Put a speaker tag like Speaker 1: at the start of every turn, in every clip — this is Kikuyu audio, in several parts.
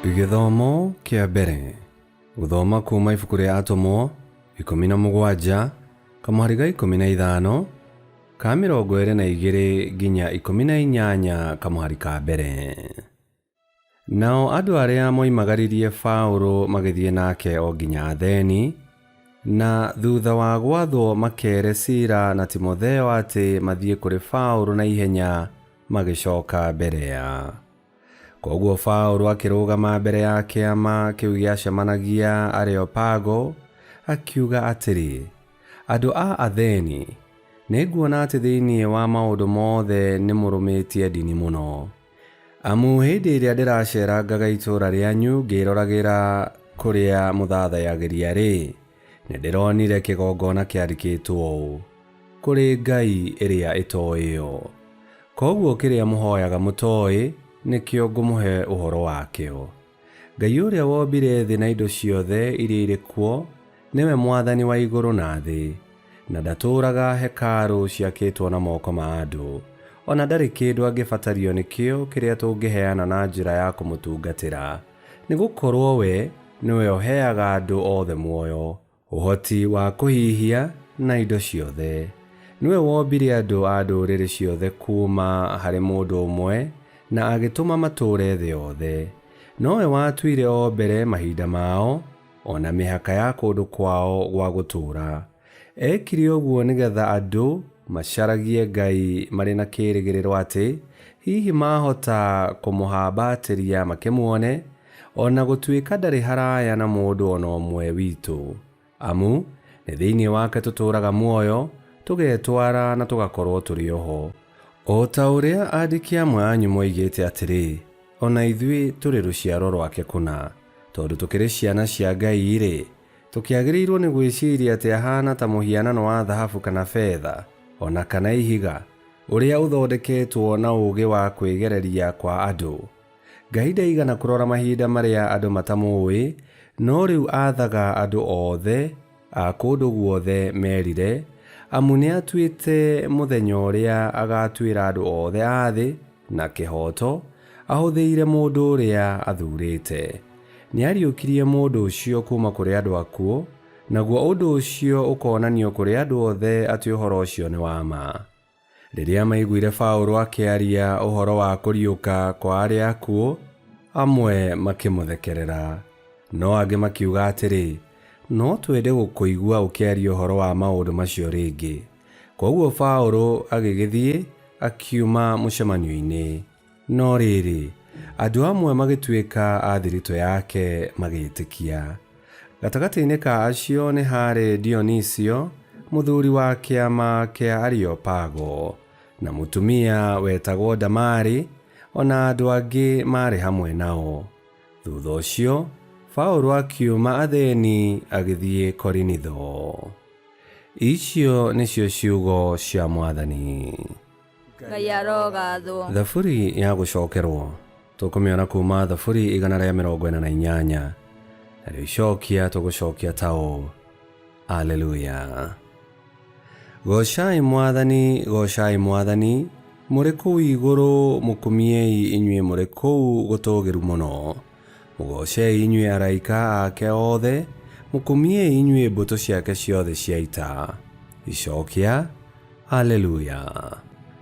Speaker 1: Gĩthomo kĩa mbere. Gũthoma kuma ibuku rĩa Atũmwo 17 kamũhari ga 15 ka 22 nginya 18 kamũhari ka mbere. Nao andũ arĩa moimagaririe Paũlũ magĩthiĩ nake o nginya Atheni, na thutha wa gwathwo makeere Sila na Timotheo atĩ mathiĩ kũrĩ Paũlũ na ihenya, magĩcoka Berea. Kwoguo Paũlũ akĩrũgama mbere ya kĩama kĩu gĩacemanagia Areopago, akiuga atĩrĩ, Andũ a Atheni, nĩnguona atĩ thĩinĩ wa maũndũ mothe nĩmũrũmĩtie ndini mũno. Amu hĩndĩ ĩrĩa ndĩraceerangaga itũũra rĩanyu ngĩĩroragĩra kũrĩa mũthaathayagĩria-rĩ, nĩndĩronire kĩgongoona kĩandĩkĩĩtwo ũũ, 'Kũrĩ Ngai ĩrĩa ĩtooĩo. Kwoguo kĩrĩa mũhooyaga mũtooĩ nĩkĩo ngũmũhe ũhoro wakĩo. Ngai ũrĩa wombire thĩ na indo ciothe iria irĩ kuo nĩwe Mwathani wa igũrũ na thĩ, na ndatũũraga hekarũ ciakĩtwo na moko ma andũ, o na ndarĩ kĩndũ angĩbatario nĩkĩo kĩrĩa tũngĩheana na njĩra ya kũmũtungatĩra, nĩ gũkorũo we nĩwe ũheaga andũ othe muoyo, Ũhoti wa kũhihia na indo ciothe. Nĩwe wombire andũ a ndũrĩrĩ ciothe kuuma harĩ mũndũ ũmwe na agĩtũma matũũre thĩ yothe. Nowe watuire o mbere mahinda mao o na mĩhaka ya kũndũ kwao gwa gũtũũra. Eekire ũguo nĩgetha andũ macaragie Ngai marĩ na kĩĩrĩgĩrĩro atĩ hihi mahota kũmũhambatĩria makĩmuone, O na gũtuĩka ndarĩ haraya na mũndũ o na ũmwe witũ. Amu nĩ thĩinĩ wake tũtũũraga muoyo, tũgetwara na tũgakorũo tũrĩ o ho. O ta ũrĩa aandĩki amwe anyu moigĩte atĩrĩ, O na ithuĩ tũrĩ rũciaro rwake kũna. Tondũ tũkĩrĩ ciana cia Ngai-rĩ, tũkĩagĩrĩirũo nĩ gwĩciria atĩ ahaana ta mũhianano wa thahabu kana betha, o na kana ihiga, ũrĩa ũthondeketwo na ũũgĩ wa kwĩgereria kwa andũ? Ngai ndaigana kũrora mahinda marĩa andũ matamũũĩ, no rĩu aathaga andũ othe a kũndũ guothe merire, amu nĩatuĩte mũthenya ũrĩa agaatuĩra andũ othe a thĩ na kĩhooto, ahũthĩire mũndũ ũrĩa athuurĩte. Nĩariũkirie mũndũ ũcio kuuma kũrĩ andũ akuũ, naguo ũndũ ũcio ũkonanio kũrĩ andũ othe atĩ ũhoro ũcio nĩ wa ma. Rĩrĩa maiguire Paũlũ akĩaria ũhoro wa kũriũka kwa arĩa akuũ, amwe makĩmũthekerera. No angĩ makiuga atĩrĩ, No twende gũkũigua ũkĩaria ũhoro wa maũndũ macio rĩngĩ. Kwoguo Paũlũ agĩgĩthiĩ akiuma mũcemanio-inĩ. No rĩrĩ, andũ amwe magĩtuĩka a thiritũ yake magĩĩtĩkia. Gatagatĩ-inĩ ka acio nĩ haarĩ Dionisio, mũthuri wa kĩama kĩa Areopago, na mũtumia wetagwo Damari, o na andũ angĩ maarĩ hamwe nao. Thutha ũcio, Paulo akiuma Atheni agĩthiĩ Korinitho. Icio nĩcio ciugo cia Mwathani.
Speaker 2: Ngai arogathwo.
Speaker 1: Thaburi ya gũcokerwo tũkũmĩona kuma Thaburi 148, narĩo icokia tũgũcokia ta ũũ: Aleluya. Goocai Mwathani, goocai Mwathani, mũrĩ kũu igũrũ, mũkumiei inyuĩ mũrĩ kũu gũtũũgĩru mũno. Mũgoocei inyuĩ araika ake othe, mũkumiei inyuĩ mbũtũ ciake ciothe cia ita. Icokia, Aleluya!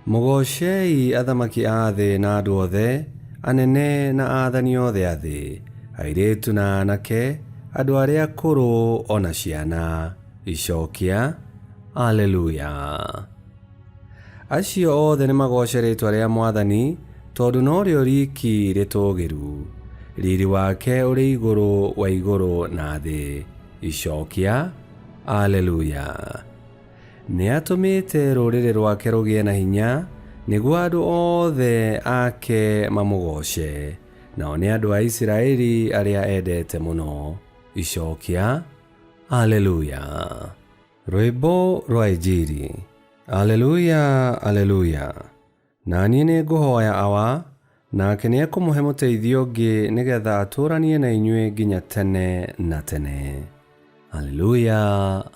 Speaker 1: Mũgoocei athamaki a thĩ na andũ othe, anene na aathani othe a thĩ, airĩtu na anake, andũ arĩa akũrũ o na ciana. Icokia, Aleluya! Acio othe nĩmagooce rĩĩtwa rĩa Mwathani, tondũ norĩo riiki rĩtũũgĩru. Riiri wake ũrĩ igũrũ wa igũrũ na thĩ. Icokia, Aleluya! Nĩatũmĩte rũrĩrĩ rwake rũgĩe na hinya, nĩguo andũ othe ake mamũgooce, nao nĩ andũ a Isiraeli arĩa endete mũno. Icokia, Aleluya! Rwĩmbo rwa Injiri. Aleluya, Aleluya! Na niĩ nĩngũhoya Awa, nake nĩekũmũhe mũteithio ũngĩ nĩ getha atũũranie na inyuĩ nginya tene na tene. Aleluya,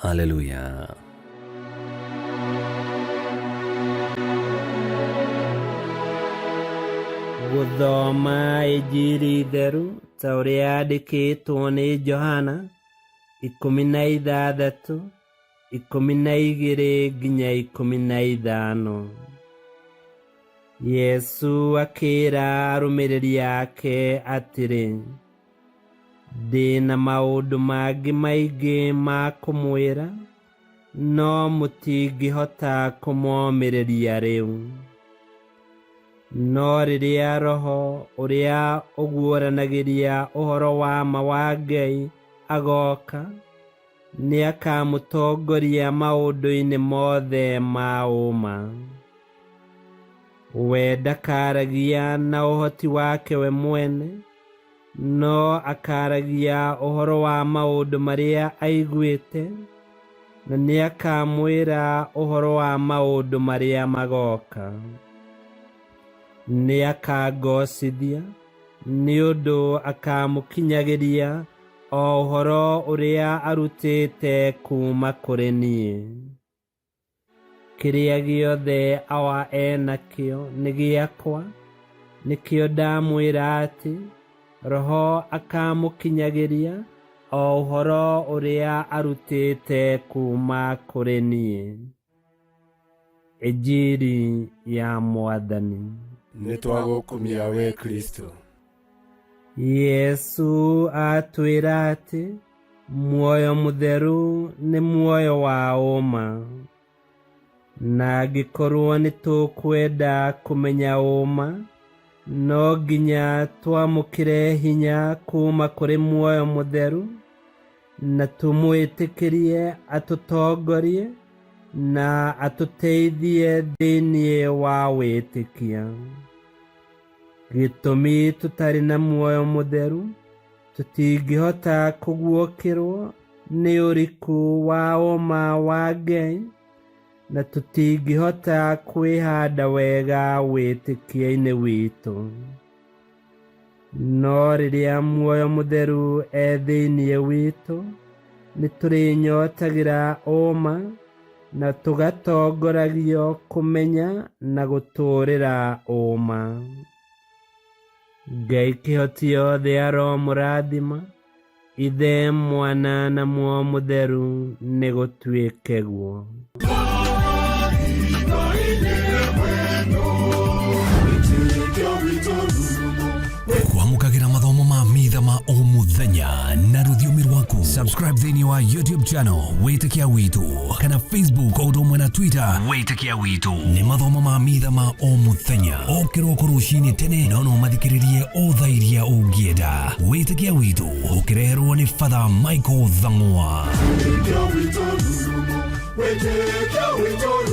Speaker 1: Aleluya.
Speaker 3: Gũthoma Injiri theru ta ũrĩa yandĩkĩtwo nĩ Johana 16 12 nginya 15. Yesu akĩra arũmĩrĩri ake atĩrĩ, ndĩ na maũndũ mangĩ maingĩ ma kũmwĩra, no mũtingĩhota kũmomĩrĩria rĩu. No rĩrĩa Roho ũrĩa ũguũranagĩria ũhoro wa ma wa Ngai agooka, nĩakamũtongoria maũndũ-inĩ mothe ma ũma. We ndakaragia na ũhoti wake we mwene, no akaragia ũhoro wa maũndũ marĩa aiguĩte, na nĩakamwĩra ũhoro wa maũndũ marĩa magooka. Nĩakangocithia, nĩ ũndũ akamũkinyagĩria o ũhoro ũrĩa arutĩte kuuma kũrĩ niĩ. Kĩrĩa gĩothe Awa enakĩo nĩ gĩakwa, nĩkĩo ndamwĩra atĩ Roho akamũkinyagĩria o ũhoro ũrĩa arutĩte kuuma kũrĩ niĩ. Injiri ya Mwathani.
Speaker 4: Nĩ twagũkumia we Kristo.
Speaker 3: Yesu atwĩra atĩ muoyo mũtheru nĩ muoyo wa ũma, na angĩkorwo nĩ tũkwenda kũmenya ũma, no nginya twamũkĩre hinya kuuma kũrĩ muoyo mũtheru, na tũmwĩtĩkĩrie atũtongorie na atũteithie thĩinĩ wa wĩtĩkia. Gĩtũmi tũtarĩ na muoyo mũtheru, tũtingĩhota kũguũkĩrwo nĩ ũriku wa ũma wa Ngai, na tũtingĩhota kwĩhanda wega wĩtĩkio-inĩ witũ. No rĩrĩa muoyo mũtheru e thĩinĩ witũ, nĩ tũrĩnyotagĩra ũma na tũgatongoragio kũmenya na gũtũũrĩra ũma. Ngai kĩhoti yothe aromũrathima, Ithe, Mwana na Muoyo Mũtheru, nĩ gũtuĩke guo.
Speaker 5: Kwamũkagĩra mathomo ma mitha ma o mũthenya na rũthiomi rwaku. Subscribe thĩinĩ wa YouTube channel Wĩtĩkia Witũ kana Facebook o ũndũ ũmwe na Twitter Wĩtĩkia Witũ. Nĩ mathomo ma mitha ma o mũthenya o kĩroko rũcinĩ tene, no no mathikĩrĩrie o thaa iria ũngĩenda. Wĩtĩkia Witũ ũkĩreherwo nĩ Father Michael Thang'wa.
Speaker 4: Wĩtĩkia witũ, wĩtĩkia witũ.